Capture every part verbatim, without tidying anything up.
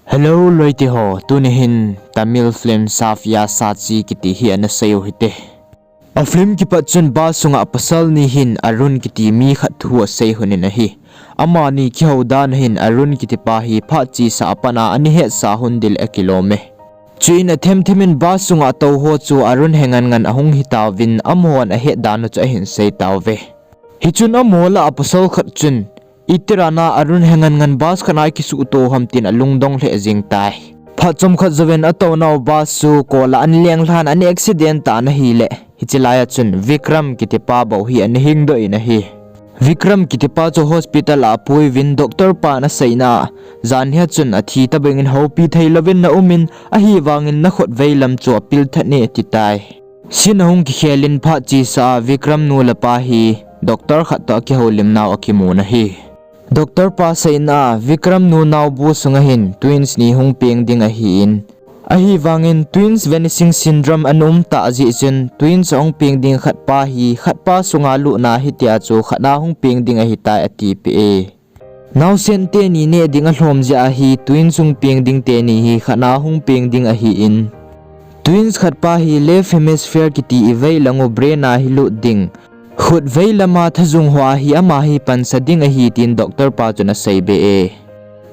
Hello loite ho, tuni hin Tamil film Saavya Sachi kiti hi ana sei u hite. A film kipat chun bus sunga pasal ni hin Arun kiti mi khat thu asei lhonin ahi. Amani kihou dan a hin Arun kiti pa hi phat chesa a pat a ana hetsa lhon ding le akilom e. Chuin athemthem in bus sunga tou ho chu Arun hengan ngan ahung hitauvin amahon ahet dan u chu ahin sei tauve. Hichun amaho lah a pasal khat chun, itih dan a Arun hengan ngan bus khat a kisuhto ham tin alungdong lheh jeng tai. Phat chomkhat jouvin atounau bus chu kol a ana leng lhan ana accident tan ahile, hiche lai a chun Vikram kiti pa bou hi ana hingdoh in ahi. Vikram kiti pa chu hospital a apuiyuvin doctor pan aseina a, janhi a chun athi tabang in houpi theilouvin na um in, ahivangin nakhut veilam chu apil tha in ati tai. Scene ahung kikhel in phat chesa a Vikram nu le pa hi doctor khat toh akihoulimnau akimun ahi. Doctor pa seina a Vikram nu naobu sunga hin twins ni hung peng ding ahin, ahivangin twins vanishing syndrome ana um tah jeh chun twins ahung peng ding khat pa hi khat pa sunga lutna hitia chu khat a hung peng ding ahitai atipeh e. Naosen teni neh ding alhom jeh a hi twins hung peng ding teni hi khat a hung peng ding ahin, twins khat pa hi left hemisphere kiti iveilang u brain a hi lut ding, khut veilam a thajung ho a hi ama hi pansa ding ahi tin doctor pa chun aseibe e.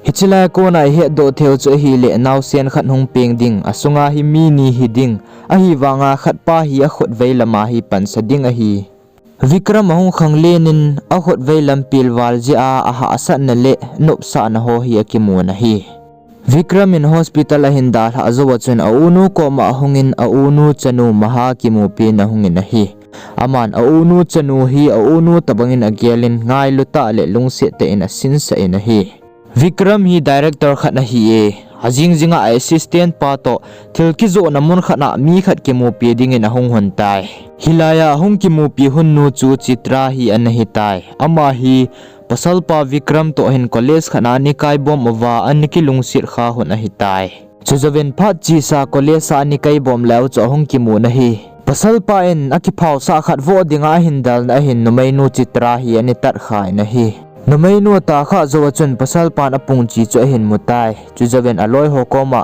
Hiche lai a kona ihetdoh theiu chu ahile naosen khat hung peng ding, asunga hi mi ni hiding, ahivanga khat pa hi akhut veilam a hi pansa ding ahi. Vikram ahung khanglen in akhut veilam pilval jeh a ahahsatna le nopsahna ho hi akimun ahi. Vikram in hospital ahin dalhah jouva chun aunu koma ahungin aunu chanu Maha kimupi in ahungin ahi. Aman aunu chanu hi aunu tobangin agel in ngailu tah le lungset tah in asinsah in ahi. Vikram hi director khat ahi e, ajing jinga a assistant pa toh thil kijohna mun khat a mi khat kimupi dingin ahung lhon tai. Hilai a ahung kimupi lhon nu chu Chitra hi ana hitai. Ama hi pasal pa Vikram toh hin college khat a ana kaibom uva ana kilungset kha lhon ahitai. Chujouvin phat chesa college a ana kaibom leu chu ahung kimun ahi. Pasal pa in akiphaosah khat voh dinga ahin dalna ahin numeinu Chitra hi ana tat kha in ahi. Numeinu ata khah jouva chun pasal pan apung che chu ahin mutai. Chujouvin aloi ho koma,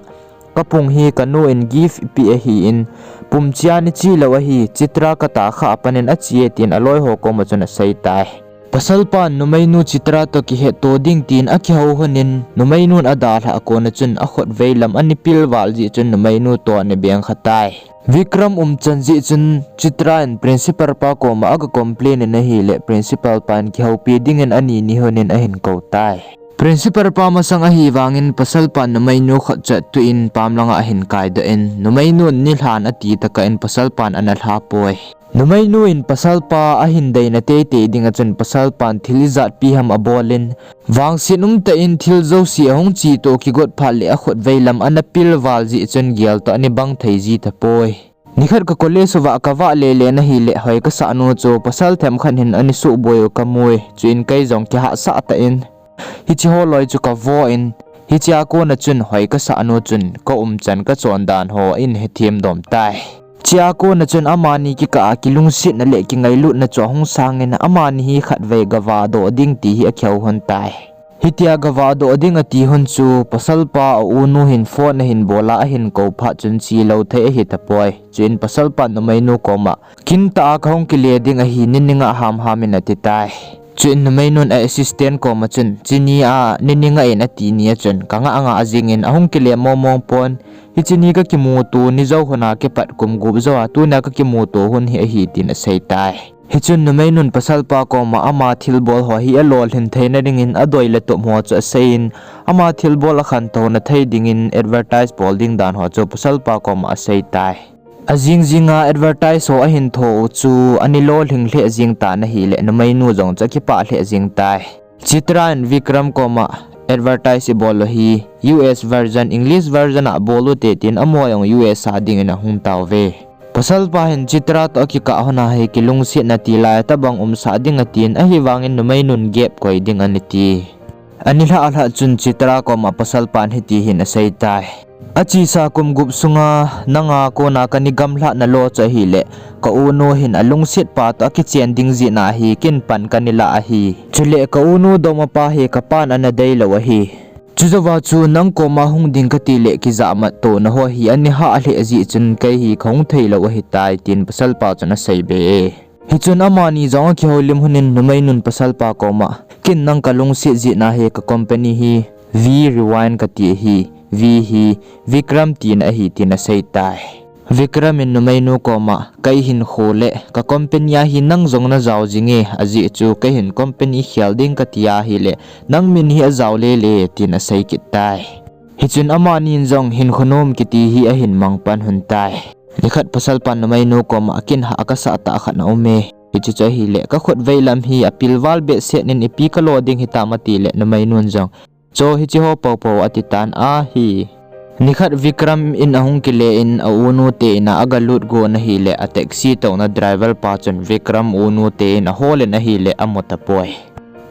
kapung hi kanu in gift eipeh ahin, pum chea nache lou ahi, Chitra kata khah a pat in ache e tin aloi ho koma chun aseitai. Pasal pan numeinu Chitra toh kihetto ding tin akihou lhonin, numeinun adalhah a kona chun akhut veilam ana pilval jeh chun numeinu toh ana beng kha tai. Vikram umchan jeh chun Chitra in principal pa koma aga complain in ahile, principal pan kihoupi dingin ani ni lhonin ahin kou tai. Principal pa masang ahivangin pasal pan numeinu khat chu atuh in pam langa ahin kaidoh in, numeinun neilhan ati tokah in pasal pan ana lha poi. Numeinu in pasal pa ahin deina teitei dinga chun pasal pan thil ijatpi ham abol in, vangset umtah in thil jouse ahung cheto kigot phat le akhut veilam ana pilval jeh chun gel toh ana bang thei ji tapoi. Nikhat ka college uva kavah lele in ahile, hoi kasah nu chu pasal themkhat hin ana suhboi u kamui, chuin kei jong kihahsah tah in hiche holoi chu kavo in, hichea kona chun hoi kasah nu chun kaumchan kachon dan ho ahin hethem dom tai. Chea kona chun amani kikah a kilungsetna le kingailutna chu ahung sangin, amani hi khatvei gavahdoh ding ti hi akihou lhon tai. Hitia gavahdoh ding ati lhon chu pasal pa aunu hin phone ahin bol a ahin kou phat chun chelou thei ahi tapoi. Chuin pasal pan numeinu koma, kintah a kahung kile ding ahi, nini ngah hamham in ati tai. Chuin numeinun a assistant koma chun, chuni a nini ngah in ati ni a chun, kangah angah jingin ahung kile mongmong pon, hiche ni kakimuto ni jou lhona kipat kum gup jou a tunia kakimuto lhon hi ahi tin asei tai. Hichun numeinun pasal pa koma ama thilbol ho hi alolhin theina dingin adoi le tup ho chu aseiyin, ama thilbol akhantouna thei dingin advertise bol ding dan ho chu pasal pa koma asei tai. Ajing jinga advertise ho ahin tho u chu ana lolhing lheh jeng tan ahile, numeinu jong chu akipah lheh jeng tai. Chitra in Vikram koma, advertise ibol u hi US version, English version a bol ute tin amaho jong US a dingin ahung tauve. Pasal pa hin Chitra toh akikah lhona hi kilungsetna tilai tobang umsah ding atin, ahivangin numeinun gap koi ding anati. Ana lhah lhah chun Chitra koma pasal pan hiti hin asei tai. Achesa kum gup sunga nanga kona kana gamlhahna lo chu ahile, ka unu hin alungset pa toh akichen ding jeh a hi kin pan kana lah ahi. Chule ka unu doma pa hi kapan ana deilou ahi. Chujouva chu nang koma hung ding kati le kijahmat tona ho hi ani hah lheh jeh chun kei hi kahung theilou ahitai, tin pasalpa chun asei be e. Hichun amani jong akihoulim lhon in numeinun pasalpa koma, ken nang kalungset jeh a hi ka company hi V Rewind kati ahi, V hi Vikram tina ahi, tin asei tai. Vikram in numeinu koma, kei hinkho le ka company a hi nang jong najao jinge, ajeh chu kei hin company khel ding kati ahile, nang min hi ajao lele, tin asei kit tai. Hichun amanin jong hinkho nom kiti hi ahin mang pan lhon tai. Nikhat pasalpan numeinu koma, ken hah kasah tah khat aume. Hichu chu ahile, ka khut veilam hi apilval behseh in ipi kalo ding hitam atile numeinun jong, cho hiche ho poupou ati tan ahi. Nikhat Vikram in ahung kile in aunu te in a agalut gon ahile, a taxi touna driver pa chun Vikram unu te in ahol in ahile amu tapoi.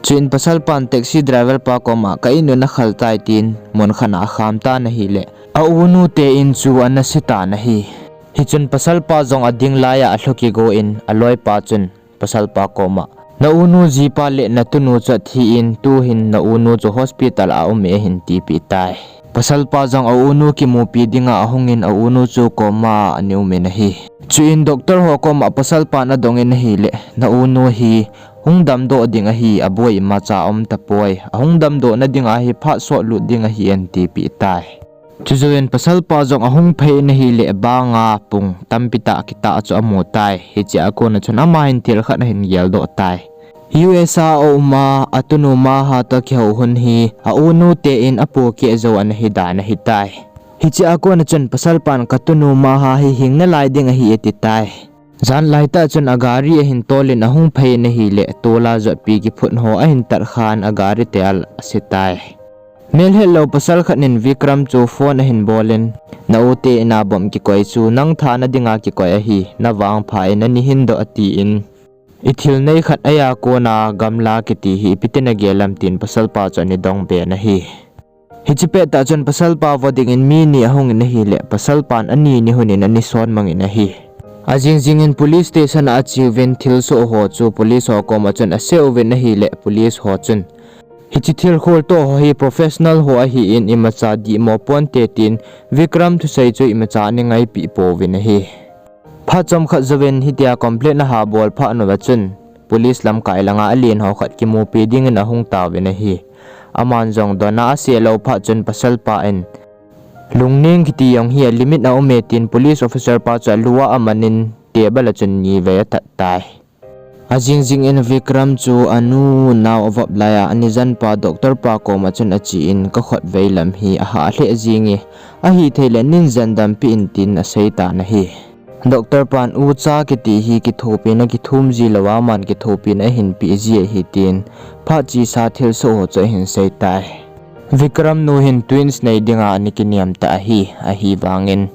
Chuin pasalpan taxi driver pa koma, ka in u nakhal tai, tin mun khat a akham tan ahile, aunu te in chu ana se tan ahi. Hichun pasalpa jong ading laiya alhu kigo in aloipa chun pasalpa koma, na unu jipa le natunu chu athi in tuhin na unu chu hospital a aume, ahin tipeh tai. Pasalpa jong aunu kimupi dinga ahungin aunu chu coma a ana umin ahi. Chuin doctor ho koma pasalpan adongin ahile, na unu hi hung damdoh ding ahi, aboi imacha aum tapoi. Ahung damdoh na dinga hi phat sotlut ding ahi, ahin tipeh tai. Chujouvin pasalpa jong ahung phei in ahile, banga pung tampi tah kitah chu amu tai. Hichea kona chun amahin thil khat ahin geldoh tai. U S a auma atunu Maha toh kihou lhon hi aunu te in apohkeh jou ana hidan ahitai. Hichea kona chun pasalpan katunu Maha hi hing nalai ding ahi ati tai. Jan laitah chun agari ahin tolin ahung phei in ahile, tola jotpi kiphut ho ahin tat khan agari tel ase tai. Melhetlou pasal khat in Vikram chu phone ahin bolin, na u te in a bomb kikoi chu nang thana dinga kikoi ahi, navangpha in ani hindoh atin, ithil nei khat eia kona gamla kiti hi ipi tin agel am tin pasalpa chu ani dong be in ahi. Hiche pettah chun pasalpa vo dingin mi ni ahungin ahile, pasalpan ani ni lhonin ani son mangin ahi. Ajing jingin police station a acheuvin thilsoh ho chu police ho koma chun asei uvin ahile, police ho chun, hiche thil kholtoh ho hi professional ho ahin imacha dihmo ponte tin Vikram thusei chu imacha ani ngaipeh pouvin ahi. Phat chomkhat jouvin hitia complaint aha bol phat uva chun police lamkai langa alen ho khat kimupi dingin ahung tauvin ahi. Aman jong dona aseh lou phat chun pasalpa in, lungneng kiti jong hi a limit a aume tin police officer pa chu alua amanin table a chun nivei atat tai. Ajing jingin Vikram chu anu nao avop laiya ani janpa doctor pa koma chun achen, ka khut veilam hi ahah lheh jinge, ahithei le nin jandam peh in tin asei tan ahi. Doctor pan ucha kiti hi kithopina kithum ji louva aman kithopina ahin peh ji ahi tin phat chesa thilsoh ho chu ahin sei tai. Vikram nu hin twins nei dinga ani kinem tah ahi, ahivangin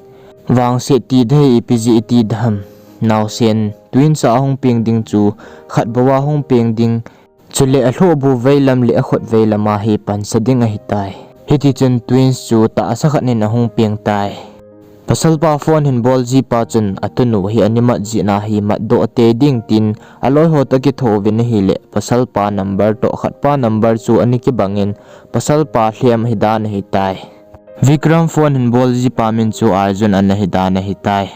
vangset ti dei ipi jeh iti dam, naosen twins a ahung peng ding chu khat bouva hung peng ding, chule alhohbu veilam le akhut veilam a hi pansa ding ahitai. Hitichun twins chu tahsa khat in ahung peng tai. Pasalpa phone hin bol jipa chun atunu hi ani mat jeh a hi matdoh tei ding tin aloi ho toh kithouvin ahile, pasalpa number toh khatpa number chu ani kibangin pasalpa lhem hidan ahitai. Vikram phone hin bol jipa min chu Arjun ana hidan ahitai.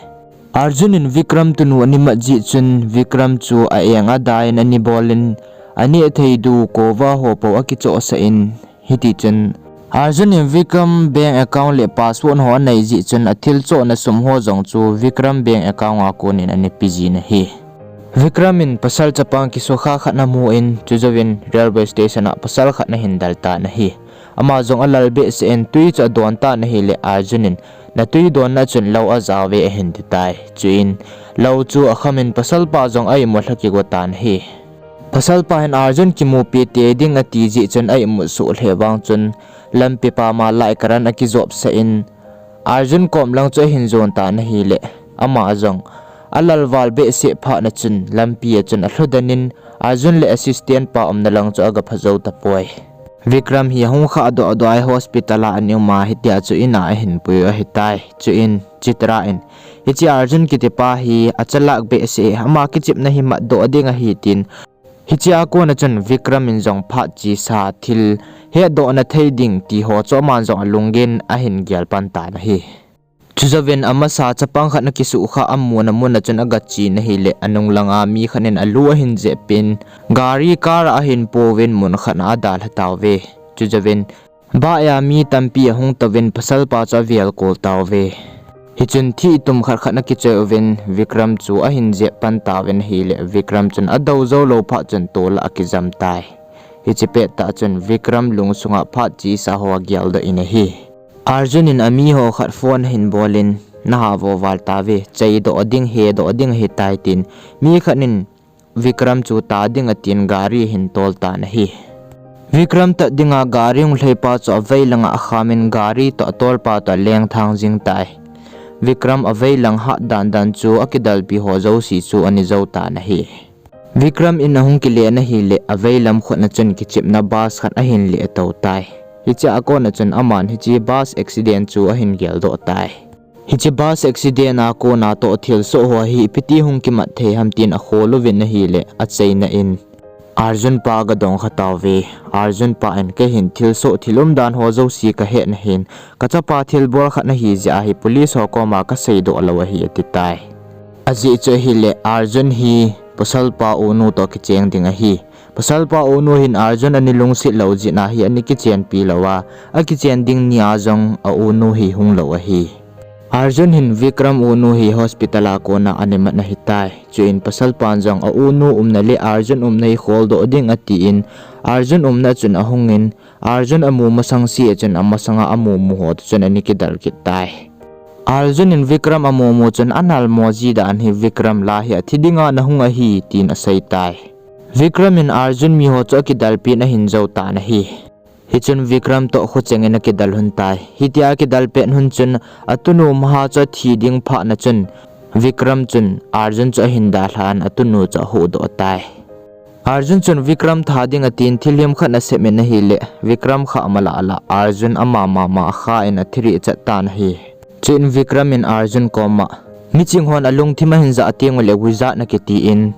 Arjun in Vikram tunu ani mat jeh chun Vikram chu a-eng adai in ani bolin, aneh thei du kova ho pou akichohsah in, hitichun Arjun in Vikram bank account le password ho anei jeh chun athil chohna sum ho jong chu Vikram bank account a konin ana pe jin ahi. Vikram in pasal chapang kisukha khat ana mu in, chujouvin railway station a pasal khat ana hin del tan ahi. Ama jong alal behseh in twi chu adon tan ahile, Arjun in, natwi donna chun lou ajauve ahin ti tai. Chuin lou chu akhamin pasalpa jong a-imut lha kigo tan ahi. Pasalpa hin Arjun kimupi tei ding ati jeh chun a-imut soh lheh vang chun lampi pama light current akijopsah in, Arjun kom lang chu ahin jon tan ahile, ama jong alal val behseh phat na chun lampi a chun alhudan in, Arjun le assistant pa umna lang chu agapha jou tapoi. Vikram hi ahung khahdoh doh a hospital a ana um a, hitia chu in a ahin pui u ahitai. Chuin Chitra in, hiche Arjun kitipa hi achalak behseh, ama kichepna hi matdoh ding ahi tin, Hichea kona chun Vikram in jong phat chesa thil hetdohna thei ding ti ho chu aman jong alungin ahin gel pan tan ahi. Chujouvin amasa chapang khat ana kisuhkhah a muna muna chun agache in ahileh, anung langa mi khat in alu ahin jep in, gari car a ahin pouvin mun khat a adalha tauve. Chujouvin bike a mi tampi ahung touvin pasalpa chu avel kol tauve. Hichun thih tum khat khat ana kichoi uvin Vikram chu ahin jep pan tauvin ahileh, Vikram chun adou jou lou phat chun tol a akijam tai. Hiche pettah chun Vikram lungsunga phat chesa ho ageldoh in ahi. Arjun in amiho khat phone ahin bol in, naha vo val tauve, cheidoh ding, hedoh ding ahitai tin, mi khat in Vikram chu ta ding atin gari ahin tol tan ahi. Vikram tat dinga gari hung lheipa chu avei langa akhamin gari toh atolpa toh alengthang jing tai. Vikram avei lang hat dan dan chu akidalpi ho jouse chu ana jou tan ahi. Vikram in ahung kile in ahileh, avei lam khutna chun kichepna bus khat ahin leh tou tai. Hichea kona chun aman hiche bus accident chu ahin geldoh tai. Hiche bus accident a kona toh thilsoh ho hi ipiti hung kimat thei ham tin akhol uvin ahileh, acheina in Arjun pa agadong kha tauve. Arjun pa in keihin thilsoh thil umdan ho jouse kahet nahin, kachapa thilbol khat nahi jeh a hi police ho koma kaseidoh lou ahi ati tai. Ajeh chu ahileh Arjun hi pasalpa unu toh kicheng ding ahi. Pasalpa unu hin Arjun ana lungset lou jeh a hi ana kichenpi lou a, akichen ding nia jong a unu hi hung lou ahi. Arjun hin Vikram unu hi hospital a kona ana mat ahitai. Chuin pasalpan jong a unu umna le Arjun umna hi kholdoh ding atin, Arjun umna chun ahungin, Arjun amu masang se chun amasanga amumu ho toh chun ana kidal kit tai. Arjun in Vikram amumu chun analmo ji dan hi, Vikram la hi athi dinga nahung ahi tin asei tai. Vikram in Arjun miho chu akidalpin ahin jou tan ahi. Hichun Vikram toh khucheng in akidal lhon tai. Hitia akidal pet lhon chun atunu maha chu athi ding phat na chun Vikram chun Arjun chu ahin dalhan atunu chu ahuhdoh tai. Arjun chun Vikram tha ding atin thilhim khat anasep in ahileh, Vikram khah malahlah Arjun ama mama akha in athirih chat tan ahi. Chuin Vikram in Arjun koma, miching hon alungthim ahin jah tenguleh guijat na kiti in,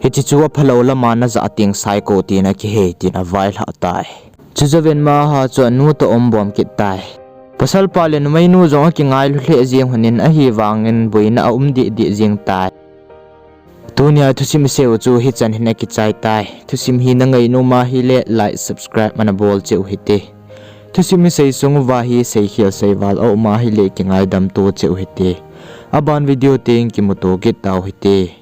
hiche chu aphalou lama najah teng psycho tin akihei tin availhah tai. Chujouvin maha chu anu toh umbom kit tai. Pasalpa le numeinu jong akingailu lheh jeng lhonin ahivangin boina aum dehdeh jeng tai. Tunia thusim iseiu chu hichan hin akichai tai. Thusim hi nangai nom ahileh like, subscribe ana bol cheh u hite. Thusim isei sung uva hi seikhel seival aum ahileh kingaidam to cheh u hite. Aban video teng kimuto kit tau hite.